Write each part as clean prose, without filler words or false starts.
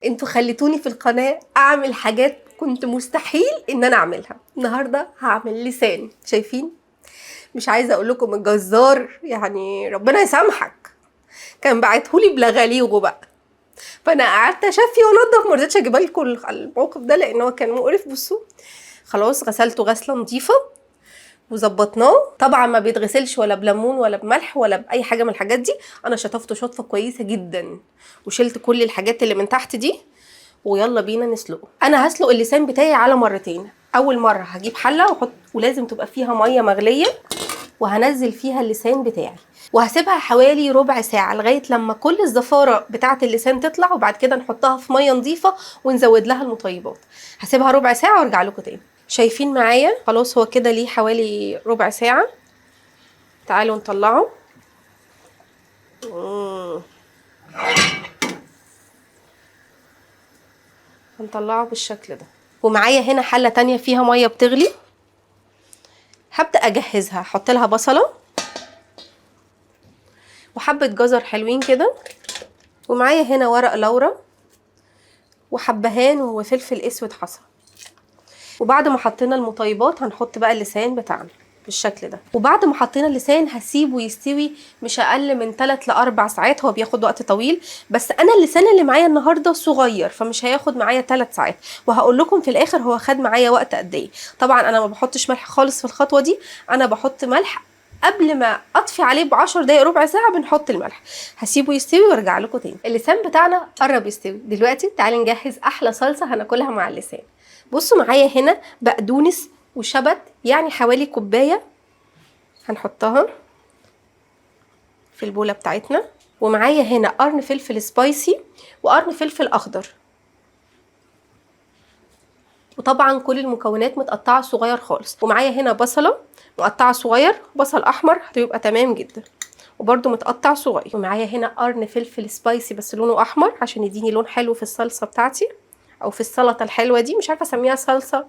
انتوا خليتوني في القناة اعمل حاجات كنت مستحيل ان انا اعملها. النهاردة هعمل لسان، شايفين؟ مش عايزة اقول لكم الجزار يعني ربنا يسامحك كان بعتهولي بلغاليغو بقى، فانا قعدت اشفي وانضف، ما رضيتش اجيب لكم الموقف ده لان هو كان مقرف. بصوا خلاص غسلته غسله نظيفة وظبطناه. طبعا ما بيتغسلش ولا بليمون ولا بملح ولا باي حاجة من الحاجات دي، انا شطفته شطفه كويسة جدا وشلت كل الحاجات اللي من تحت دي، ويلا بينا نسلقه. انا هسلق اللسان بتاعي على مرتين. اول مرة هجيب حله واحط، ولازم تبقى فيها مية مغليه، وهنزل فيها اللسان بتاعي وهسيبها حوالي ربع ساعة لغاية لما كل الزفاره بتاعه اللسان تطلع، وبعد كده نحطها في مية نظيفة ونزود لها المطيبات. هسيبها ربع ساعة وارجع لكم تاني. شايفين معايا؟ خلاص هو كده ليه حوالي ربع ساعة. تعالوا نطلعه. هنطلعه بالشكل ده. ومعايا هنا حله تانية فيها مية بتغلي، هبدأ أجهزها. هحط لها بصلة وحبة جزر حلوين كده، ومعايا هنا ورق لورا وحبهان وفلفل اسود حصى. وبعد ما حطينا المطيبات هنحط بقى اللسان بتاعنا بالشكل ده. وبعد ما حطينا اللسان هسيبه يستوي مش اقل من 3 ل 4 ساعات، هو بياخد وقت طويل، بس انا اللسان اللي معايا النهارده صغير فمش هياخد معايا 3 ساعات، وهقول لكم في الاخر هو خد معايا وقت قد ايه. طبعا انا ما بحطش ملح خالص في الخطوة دي، انا بحط ملح قبل ما اطفي عليه ب10 دقايق ربع ساعة بنحط الملح. هسيبه يستوي وارجع لكم تاني. اللسان بتاعنا قرب يستوي دلوقتي، تعالي نجهز احلى صلصه هناكلها مع اللسان. بصوا معايا هنا بقدونس وشبت، يعني حوالي كوباية هنحطها في البوله بتاعتنا. ومعايا هنا قرن فلفل سبايسي وقرن فلفل اخضر، وطبعا كل المكونات متقطعه صغير خالص. ومعايا هنا بصله مقطعه صغير، بصل احمر هتبقى تمام جدا، وبرده متقطع صغير. ومعايا هنا قرن فلفل سبايسي بس لونه احمر عشان يديني لون حلو في الصلصه بتاعتي او في السلطة الحلوة دي. مش عارفه اسميها صلصه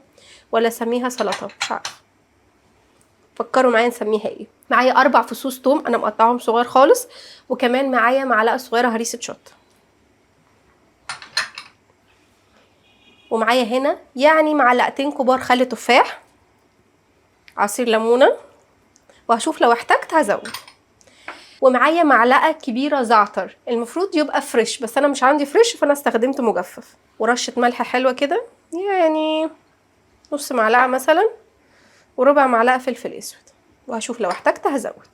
ولا اسميها سلطة، مش عارفه، فكروا معايا نسميها ايه. معايا 4 فصوص توم انا مقطعهم صغير خالص، وكمان معايا معلقه صغيرة هريسه شطه. ومعايا هنا يعني معلقتين كبار خل تفاح، عصير ليمونه، وهشوف لو احتجت هزود. ومعايا معلقه كبيرة زعتر، المفروض يبقى fresh بس انا مش عندي fresh فانا استخدمت مجفف. ورشه ملح حلوة كده، يعني نص معلقه مثلا، وربع معلقه فلفل اسود، وهشوف لو احتجت هزود.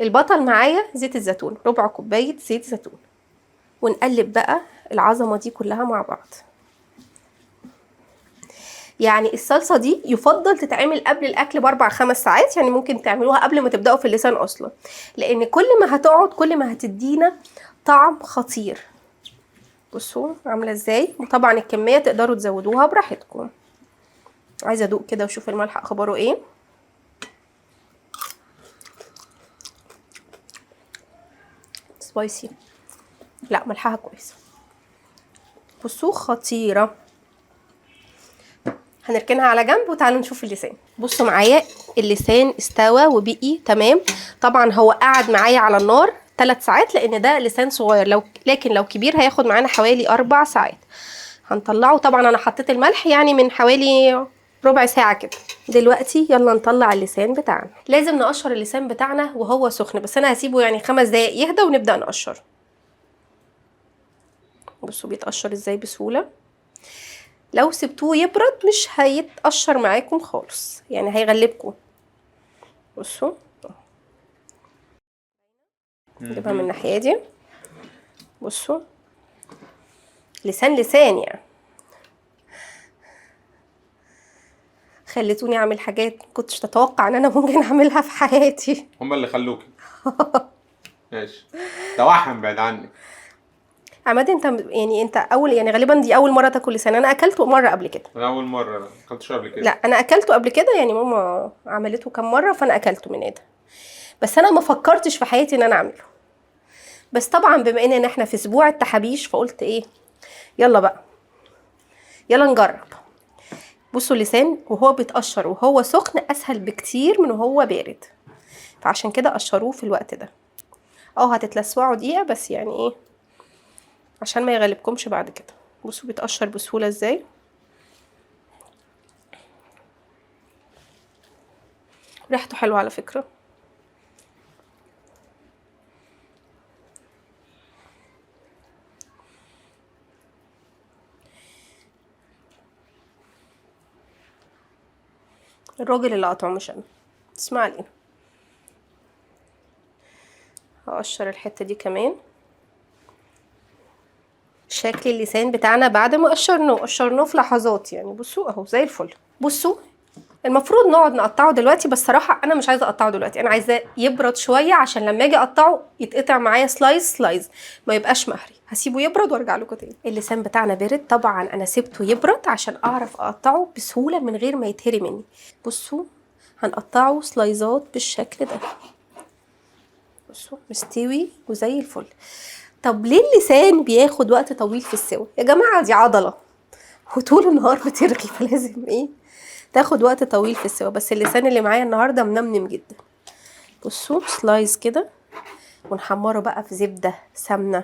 البطل معايا زيت الزيتون، ربع كوباية زيت زيتون. ونقلب بقى العظمة دي كلها مع بعض. يعني الصلصه دي يفضل تتعمل قبل الاكل باربع خمس ساعات، يعني ممكن تعملوها قبل ما تبداوا في اللسان اصلا، لان كل ما هتقعد كل ما هتدينا طعم خطير. بصوا عامله ازاي. وطبعا الكمية تقدروا تزودوها براحتكم. عايزه ادوق كده واشوف الملح اخباره ايه. سبايسي، لا ملحها كويس. بصوا خطيرة. هنركنها على جنب وتعالوا نشوف اللسان. بصوا معايا اللسان استوى وبقي تمام. طبعا هو قعد معايا على النار 3 ساعات لان ده لسان صغير، لكن لو كبير هياخد معانا حوالي 4 ساعات. هنطلعه. طبعا انا حطيت الملح يعني من حوالي ربع ساعة كده. دلوقتي يلا نطلع اللسان بتاعنا. لازم نقشر اللسان بتاعنا وهو سخن، بس انا هسيبه يعني 5 دقايق يهدى ونبدأ نقشره. بصوا بيتقشر ازاي بسهولة. لو سبتوه يبرد مش هيتقشر معاكم خالص، يعني هيغلبكم. بصوا نجيبها من الناحية دي. بصوا لسان لسان يعني. خليتوني اعمل حاجات ما كنتش اتوقع ان انا ممكن اعملها في حياتي. هما اللي خلوكي. ماشي، توحم بعد عنك. عماد انت يعني انت اول يعني غالبا دي اول مرة تاكل لسان. انا اكلته مرة قبل كده. انا اول مرة، لا ما اكلتش قبل كده. لا انا اكلته قبل كده، يعني ماما عملته كام مرة فانا اكلته من ايدها، بس انا ما فكرتش في حياتي ان انا اعمله. بس طبعا بما ان احنا في اسبوع التحابيش فقلت ايه، يلا بقى يلا نجرب. بصوا اللسان وهو بيتقشر وهو سخن اسهل بكتير من وهو بارد، فعشان كده قشروه في الوقت ده. هتتلسوعوا دقيقة بس، يعني ايه عشان ما يغلبكمش بعد كده. بصوا بيتقشر بسهولة ازاي. ريحته حلوة على فكرة. الراجل اللي قطعه مش انا، اسمع علينا. هقشر الحتة دي كمان. شكل اللسان بتاعنا بعد ما قشرناه، قشرناه في لحظات يعني. بصوا اهو زي الفل. بصوا المفروض نقعد نقطعه دلوقتي، بس صراحة انا مش عايزة اقطعه دلوقتي، انا عايزاه يبرد شوية عشان لما اجي اقطعه يتقطع معايا slice slice، ما يبقاش مهري. هسيبه يبرد وارجع لكم تاني. اللسان بتاعنا برد طبعا، انا سبته يبرد عشان اعرف اقطعه بسهولة من غير ما يتهري مني. بصوا هنقطعه سلايزات بالشكل ده. بصوا مستوي وزي الفل. طب ليه اللسان بياخد وقت طويل في السوى؟ يا جماعة دي عضلة وطول النهار بترغي، فلازم ايه تاخد وقت طويل في السوا. بس اللسان اللي معايا النهارده منمنم جدا. بصوا slice كده، ونحمره بقى في زبدة سمنه،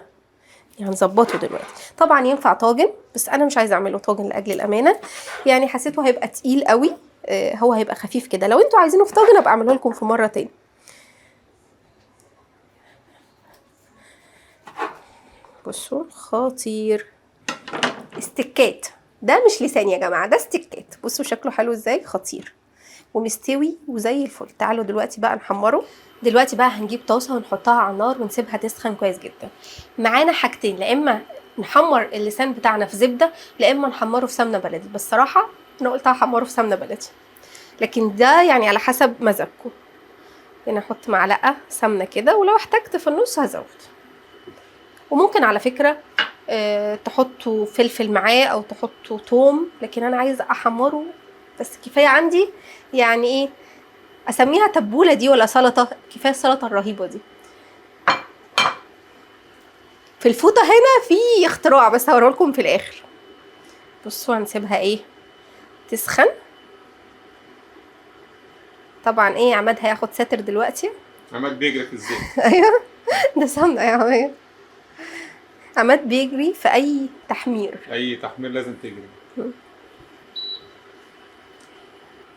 يعني هنظبطه دلوقتي. طبعا ينفع طاجن، بس انا مش عايزه اعمله طاجن لاجل الامانة، يعني حسيته هيبقى تقيل قوي، هو هيبقى خفيف كده. لو انتوا عايزينه في طاجن ابقى اعمله لكم في مرة تاني. بصوا خطير. استكات، ده مش لسان يا جماعة، ده استكات. بصوا شكله حلو ازاي، خطير ومستوي وزي الفل. تعالوا دلوقتي بقى نحمره. دلوقتي بقى هنجيب طاسه ونحطها على النار ونسيبها تسخن كويس جدا. معانا حاجتين، لا اما نحمر اللسان بتاعنا في زبدة، لا اما نحمره في سمنه بلدي. بس صراحة انا قلت هحمره في سمنه بلدي، لكن ده يعني على حسب مزاجكم. يعني احط معلقه سمنه كده، ولو احتجت في النص هزود. وممكن على فكرة تحطوا فلفل معاه او تحطوا توم، لكن انا عايزه احمره بس. كفاية عندي يعني ايه اسميها تبوله دي ولا سلطة، كفاية السلطة الرهيبة دي. في الفوطه هنا في اختراع بس هوريه لكم في الاخر. بصوا هنسيبها ايه تسخن. طبعا ايه عماد هياخد ساتر دلوقتي. عماد بيجري في الزيت. ايوه ده سمنه يا عماد. عماد بيجري في اي تحمير، اي تحمير لازم تجري.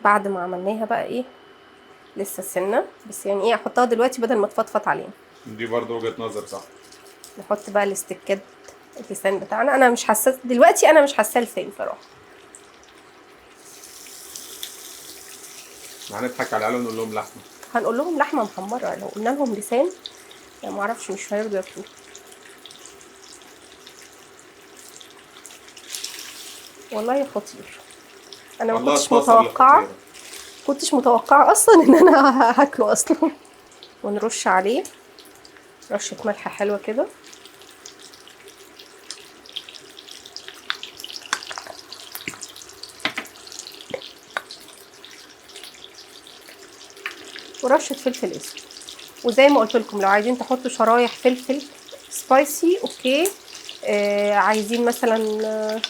بعد ما عملناها بقى ايه لسه السنة، بس يعني ايه احطها دلوقتي بدل ما تفطفط علينا. دي برضه وجهه نظر صح. نحط بقى الاستكات اللسان بتاعنا. انا مش حاسه دلوقتي، انا مش حاسه لسان صراحة. هنضحك على العيال ونقول لهم لحمه. هنقول لهم لحمه محمرة، لو قلنا لهم لسان يعني ما اعرفش مش هيرضوا ياكلوه. والله خطير. انا ما كنتش متوقعه، كنتش متوقعه اصلا ان انا هاكله اصلا. ونرش عليه رشه ملح حلوة كده. ورشه فلفل اسود. وزي ما قلت لكم لو عايزين تحطوا شرايح فلفل spicy okay، عايزين مثلا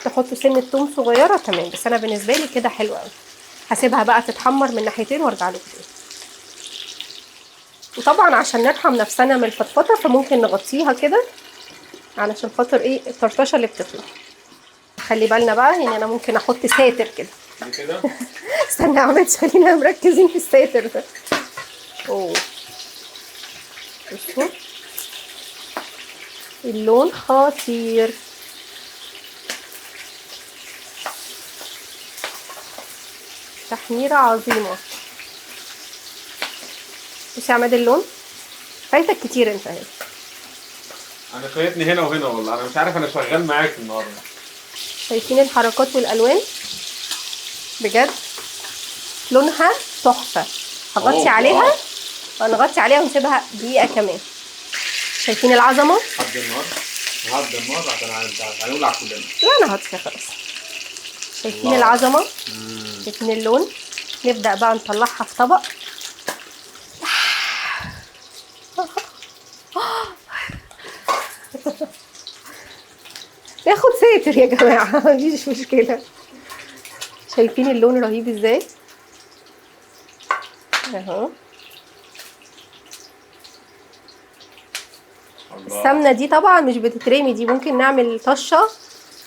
تحطوا سنة توم صغيرة تمام، بس انا بالنسبة لي كده حلو قوي. هسيبها بقى تتحمر من ناحيتين وارجع لكم تاني. وطبعا عشان نرحم نفسنا من الفطفطه فممكن نغطيها كده علشان خاطر ايه الطرطشه اللي بتطلع. خلي بالنا بقى، يعني انا ممكن احط ساتر كده كده. استنى يا عماد خلينا مركزين في الساتر ده. اوه بصوا اللون خطير. تحميرة عظيمة. بصي يا عماد اللون فايتك كتير انت اهي. انا فايتني هنا وهنا والله، انا مش عارف انا شغال معاك النهارده. شايفين الحركات والالوان؟ بجد لونها تحفة. هغطي عليها، هنغطي عليها ونسيبها دقيقة كمان. شايفين العظمة؟ هدي النار، هدي النار عشان هنولع كلنا. لا انا هطفي خلاص. شايفين العظمة؟ شايفين اللون؟ نبدأ بقى نطلعها في طبق. ناخد ساتر يا جماعة مفيش مشكلة. شايفين اللون رهيب ازاي؟ اهو. السمنة دي طبعا مش بتترمي، دي ممكن نعمل طشه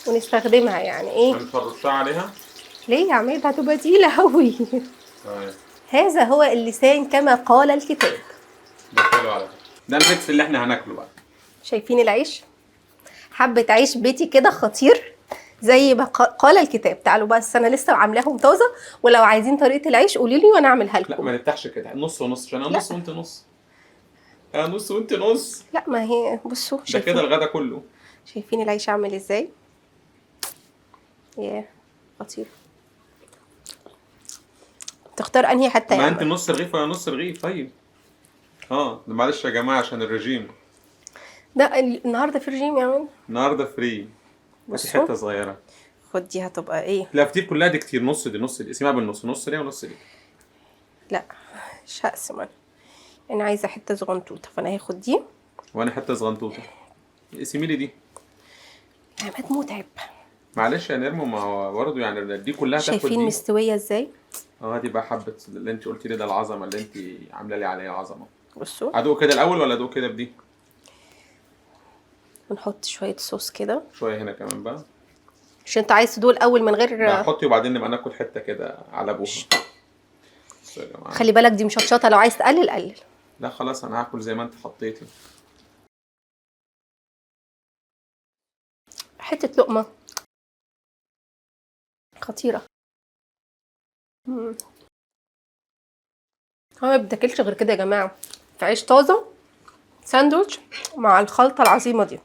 ونستخدمها. يعني ايه؟ هنفرشها عليها؟ ليه يا عماد؟ هتبقى تقيلة قوي. طيب. هذا هو اللسان كما قال الكتاب. ده حلو على فكرة. ده ال mix اللي احنا هناكله بقى. شايفين العيش؟ حبه عيش بيتي كده خطير زي ما قال الكتاب. تعالوا بس انا لسه عاملاهم طازة، ولو عايزين طريقه العيش قولي لي وانا اعملها لا لكم. ما نفتحش كده، نص ونص، عشان انا نص وانت نص. انا نص وانت نص. لا ما هي بصوا، ده شايفين كده الغدا كله. شايفين العيش عامل ازاي؟ ياه خطير. تختار انهي حتة ما يا انت عماد؟ نص رغيف وانا نص رغيف. طيب ده معلش يا جماعة عشان الرجيم. ده النهارده في رجيم يا عماد؟ النهارده free. هاتي بصوا. حتة صغيرة. خد دي هتبقى ايه؟ لا فطير كلها دي كتير. نص دي نص دي، اقسمها بالنص، نص ليا ونص ليك. لا مش هقسم انا، انا عايزه حتة صغنطوطه، فانا هاخد دي. وانا حتة صغنطوطه. اقسمي لي دي. عماد متعب. معلش يا نرمو، ما هو برضه يعني دي كلها تاخد شايفين دي. مستوية ازاي؟ دي بقى حبه اللي انت قلتي لي ده، العظمة اللي انت عامله لي عليها عظمه. بصوا ادوق كده الاول ولا ادوق كده بدي؟ ونحط شوية صوص كده. شوية هنا كمان بقى. مش انت عايز تدوق الاول من غير؟ لا حطي وبعدين نبقى ناكل حتة كده على ابوها. بصوا يا جماعة. خلي بالك دي مشطشطه، لو عايز تقلل قلل. لا خلاص انا هاكل زي ما انت حطيتي. حتة لقمة خطيرة. هو ما بتاكلش غير كده يا جماعة، في عيش طازة ساندوتش مع الخلطة العظيمة دي.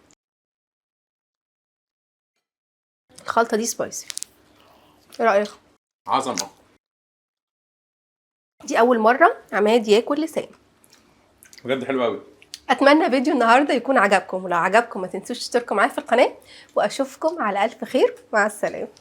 الخلطة دي سبايسي. ايه رايك؟ عظمه. دي اول مرة عماد ياكل لسان. بجد حلو قوي. اتمنى فيديو النهارده يكون عجبكم، ولو عجبكم ما تنسوش تشتركوا معايا في القناة، واشوفكم على الف خير. مع السلامة.